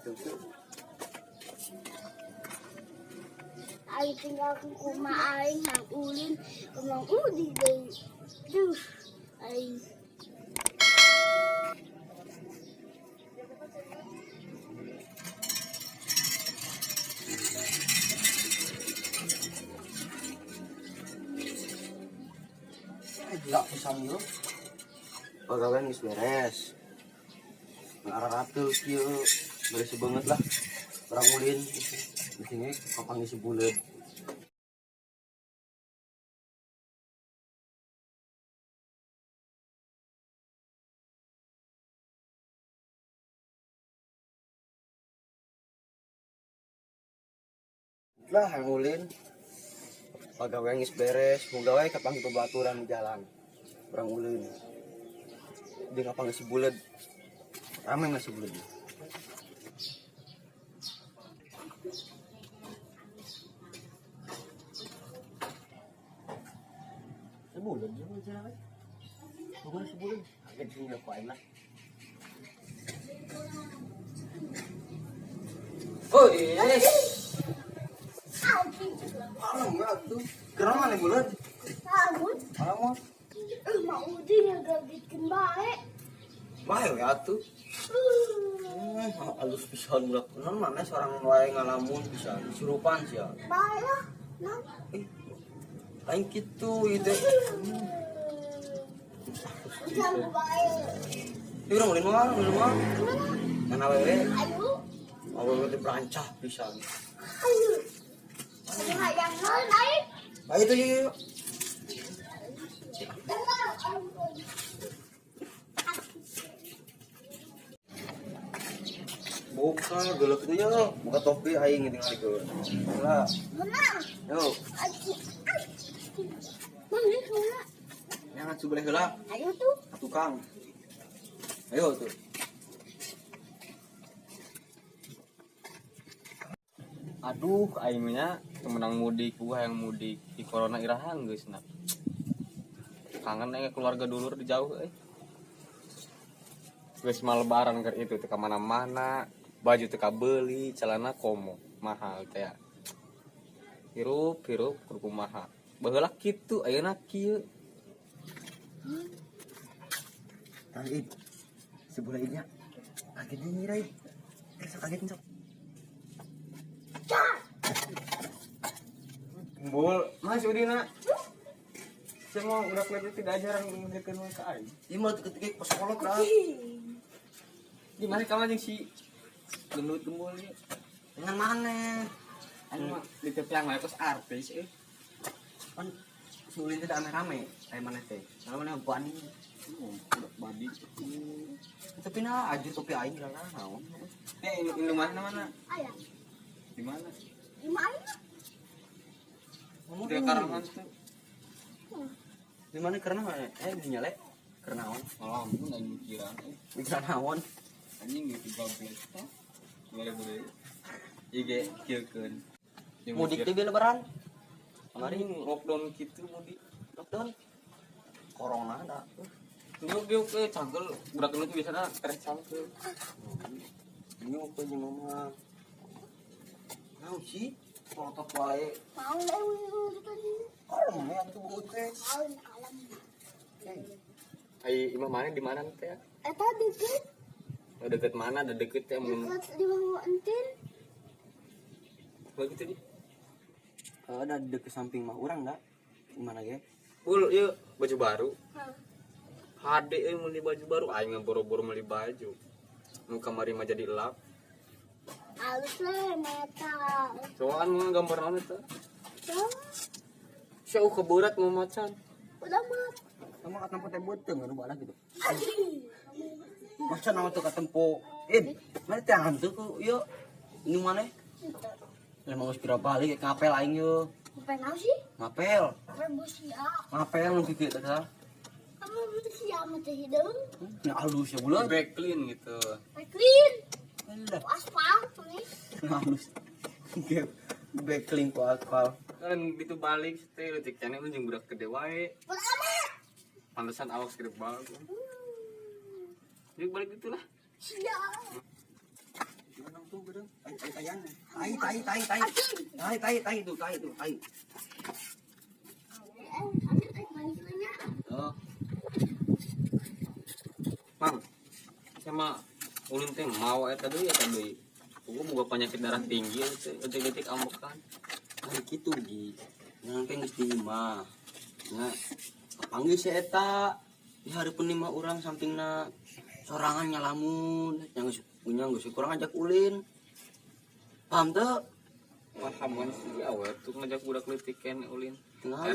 Atuh tuh. Aing tinggal kumaha aing hang ulin kemang udi deui. Duh, aing. Gila pisan ieu. Pagawean geus beres. Ngararateul kieu, beres banget lah. Urang ulin. Di sini kapan ngisi buleud. Lah yang ulin. Pagawean geus beres, moga wae kapanggih babaturan di jalan. Urang ulin. Jeung kapanggih si buleud. Rame mah si buleud. Si buleud jeung jalan we. Bukan si buleud, kaget sih ku aing lah. Oh, yes. Alam atuh. Kenapa mana buleud? Lamun. Lamun. Mau udi ngagagitkeun bae. Bae we atuh. Halus pisan budak. Naon maneh sorangan wae ngalamun pisan. Surupan sia. Bae lah. Naon? Lain kitu ieu teh. Jangan bae. Ieu urang ulin mah, ulin mah. Mana awewe? Ayo. Awewe teh berancah pisan. Ayo. Ayo hayang naon aing? Ayo tuh yuk. Buka gelap itu ya, buka topi aing tinggalikeun. Lah. Mana? Yo. Mana heula? Jangan sebelah heula. Ayo tuh. Tukang. Ayo tuh. Aduh, aing nya menang mudik, gua yang mudik di corona iraha geus na. Kangen aing keluarga dulur di jauh euy. Geus mah lebaran keur itu teu ka mana-mana, baju teu kabeuli, celana komo, mahal teh. Hirup, hirup kudu kumaha. Baheula kitu, ayeuna kieu. Tang id. Sebelah idnya. Kaget nyirai. Sok kaget sok. Bul, Mas Udina. Saya mau udah kelihatan tidak ajaran mengerjakan ka aing. Ieu mah ketika pas kolot lah. Di mana kamu jeung si gendut gembul ieu? Dengan mana? Aing mah di tepian wae kos artis euy. Kan si Ulin teh rame-rame, aya maneh teh. Kalau maneh bani. Budak babi. Tapi nah aja topi aing lah naon. Eh, ini rumahna mana? Aya. Di mana? Di mana? Di karangan tuh. Di mana karena mana? Di nyale. Karena naon? Ngalamun aing mikiran. Mikiran naon? Anjing gitu goblok. Boleh-boleh. IG kieukeun. Mudik teh lebaran. Kemarin lockdown kitu mudik. Lockdown. Corona da. Tunggu dia ke cangkel, budak lu tuh biasana tereh cangkel. Ini apa jeung mama? Naon sih? Protot wae. Mau leuweung tadi. Oh, mana atuh beungeut teh. Alam alam. Ai imah mana di mana teh? Eta deket. Oh, deket mana? Ada deket teh mun. Deket di bawah entin. Begitu di. Ada di deket samping mah urang da. Di mana ge? Bul, ieu baju baru. Hah. Hade euy meuli baju baru, aing mah boro-boro meuli baju. Nu kamari mah jadi lap. Halus lah mata. Soalnya mah gambar naon eta? Tuh. Sia keberat mau macan. Udah mah. Kamu katempo teh beuteung anu balah gitu. Macan nama tuh katempo. Mana teh hantu ku ieu. Ini mana? Emang geus pira balik ngapel aing yeuh. Ngapel naon sih? Ngapel. Ngapel busia. Ngapel nu kieu teh. Kamu busia mah teh hideung. Nya halus ya buleud. Back clean gitu. Back clean. Lah. Aspal nih. Halus. Back clean ku aspal. Kan itu balik teh leutik cenah jeung budak gede wae. Amat. Pantesan awak segede banget. Yuk balik itulah. Siap. Gimana tuh gedeng? Tai tai taian. Tai tai tai tai. Tai tai tai tuh tai tuh tai. Oh. Mang, sama ulun teh mau eta deui eta deui. Gua boga penyakit darah tinggi teh detik-detik ambekan. Nah kitu gi. Ngan teh geus di imah. Nya kapanggih si eta di hareupeun imah urang sampingna sorangan nyalamun nya geus punya geus kurang ajak ulin. Paham teu? Paham sih awe tuh ngajak budak leutik keneh ulin. Tinggal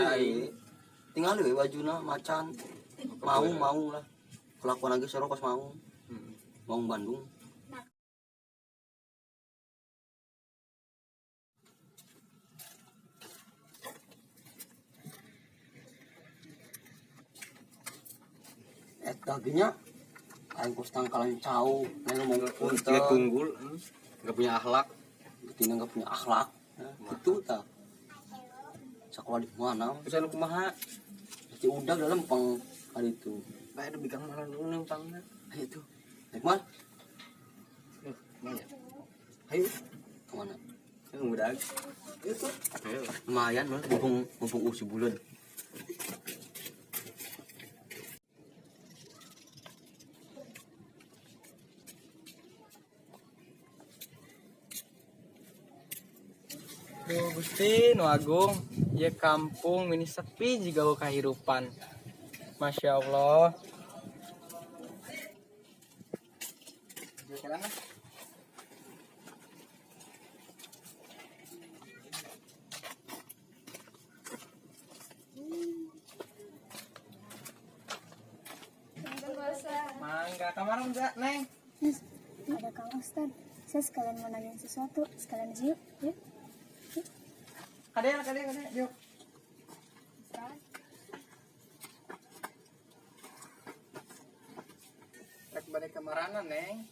tinggal we bajuna macan. Mau lah. Kelakuan lagi seru kos mau. Mau Bandung. Eta genya aing kos tangkalan cau, ngomong punten. Tunggul, enggak punya akhlak. Betina enggak punya akhlak. Gitu tah. Sekolah di mana? Terus anu kumaha? Si udah dalam lempeng hari itu. Bae ada bikang malam dulu lempangna. Ayo tuh. Naik mana? Mana? Ayo. Kemana? Yang udah. Itu. Lumayan loh, mumpung usi bulan. Duh Gusti nu agung, ieu kampung mini sepi jiga kahirupan. Masya Allah. Mangga kamar enggak, Neng? Ada Kang Ustad. Saya sekalian mau nanya sesuatu, sekalian aja yuk. Yuk. Kade, yuk. Rek balik kemarana, Neng?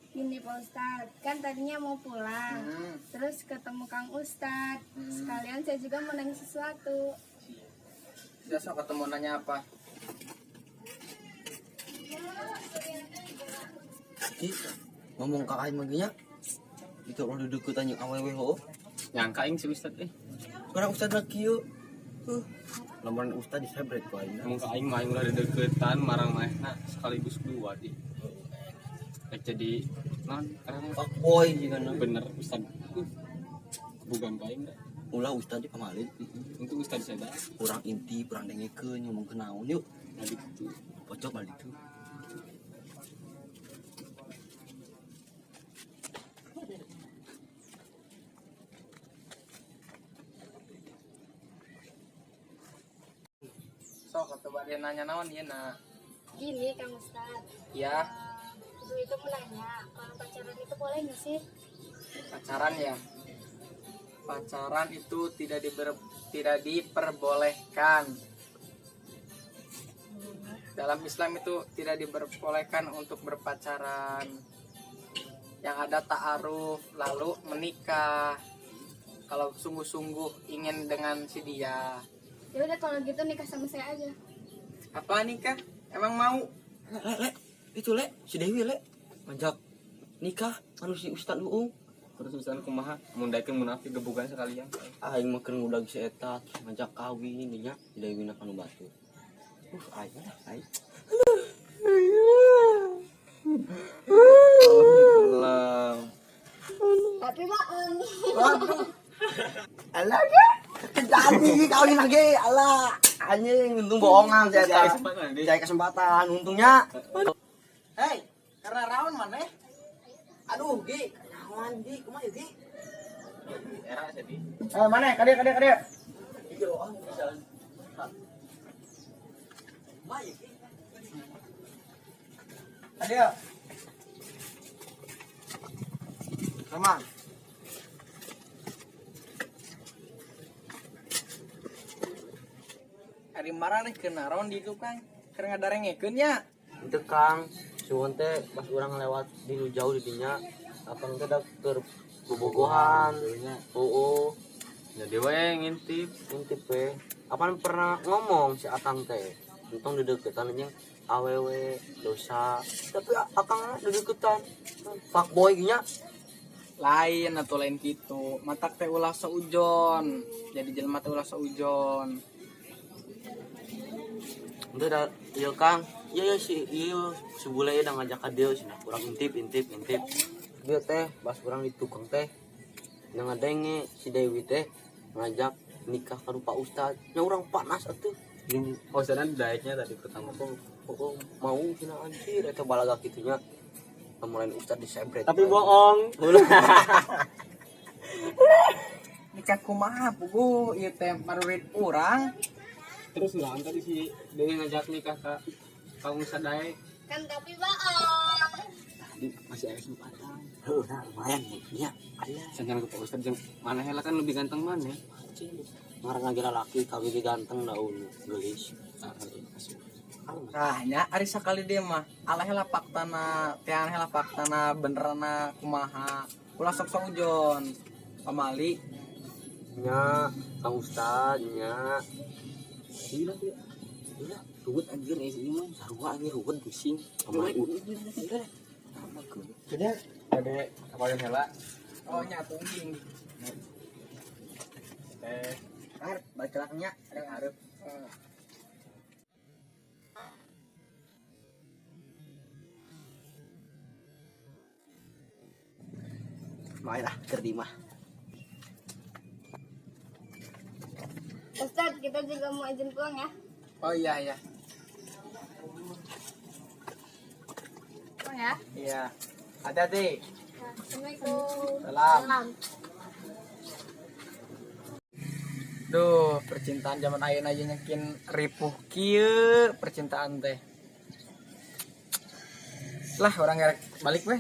Gini Pak Ustad, kan tadinya mau pulang, terus ketemu Kang Ustad. Sekalian saya juga mau nanya sesuatu. Sudah sok ketemu nanya apa? Ki, ngomong ka aing mah nya. Itu ulah dedeukeutan jeung awewe heuh. Nyangka aing si Ustad eh. Sekarang Ustad lagi kieu. Lamun Ustad disebret ku aing. Ngomong ka aing mah aing ulah dedeukeutan marang manehna sekaligus dua di. Rek jadi non fuckboy jigana. Bener Ustad. Bukan ka aing da. Ulah Ustad di pamalin. Untuk Ustad sada. Urang inti, urang dengekeun ngomong kenaon yuk. Balik itu. Pojok balik itu. Sok atau bade nanya naon ieu na. Gini Kang Ustad. Ya. Ibu itu mau nanya, kalau pacaran itu boleh nggak sih? Pacaran ya? Pacaran itu tidak diperbolehkan. Dalam Islam itu tidak diperbolehkan untuk berpacaran. Yang ada ta'aruf, lalu menikah. Kalau sungguh-sungguh ingin dengan si dia. Ya udah kalau gitu nikah sama saya aja. Apa nikah? Emang mau? Le, le, itu le, si Dewi le, ngajak nikah anu si Ustad Uung. Terus Ustad kumaha? Mun daekeun munafik gebugan sekalian. Aing mah keur ngudag si eta ngajak kawin nya, si Dewi na kanu batur. Aing lah, aing. Allah. Tapi bohong. Waduh. Alah ya. Jadi kawin lagi, alah. Anjing untung bohongan saya eta. Cari kesempatan untungnya. Hei, karena raon maneh. Aduh, Gi, nyawan Gi, kumaha ya Gi? Era sedih. Maneh, kadieu kadieu kadieu. Iya, ah bisa. Kumaha ya Gi? Kadieu. Sama. Ari maraneh keur naron di tukang, keur ngadarengekeun nya. Itu Kang, suwun teh pas urang lewat di nu jauh di dinya, akang teh da keur bobogohan. Heeh. Jadi we ngintip, ngintip we. Apaan pernah ngomong si akang teh? Untung dideketan nya awewe dosa. Tapi akang dideketan fuckboy nya. Lain atau lain gitu. Matak teh ulah seujon. Jadi jelema teh ulah seujon. Itu dah, iya Kang. Iya ya si iya si bule udah ngajak ka dieu cenah. Urang intip intip intip. Dia teh pas urang di tukang teh yang ngadenge si Dewi teh ngajak nikah ka Pak Ustad. Nya urang panas atuh. Oh, sana daeknya tadi pertama. Oh, mau cenah anjir eta balaga kitu nya. Lamun lain Ustad disebret. Tapi bohong. Nikah kumaha puguh ieu teh marurid urang. Terus lah tadi si Dewi ngajak nikah ke Kang Ustad daek. Kan tapi bohong. Tadi masih ada kesempatan. Heuh, nah, lumayan nih. Nya, aya. Sancan ke Pak Ustad jeung mana heula kan lebih ganteng mana? Ngaran lagi lalaki kawin ge ganteng daun geulis. Tah nya ari sakali dia mah alah heula faktana, tean heula faktana benerna kumaha. Ulah sok seujon. Pamali Nya, Kang Ustad nya. Gila tuh. Gila, Ruwet anjir eh sih mah. sarua anjir ruwet pusing. Kamari Jadi ada apa yang heula? Oh nya tungging. Eh, Har bacelaknya ada hareup. Main lah keur di mah. Ustad, kita juga mau izin pulang ya. Oh iya iya. Pulang ya. Iya. Hati-hati. Assalamualaikum. Salam. Salam. Duh, percintaan zaman ayeuna aja nyakin ripuh kieu percintaan teh. Lah, orang ngerek balik weh.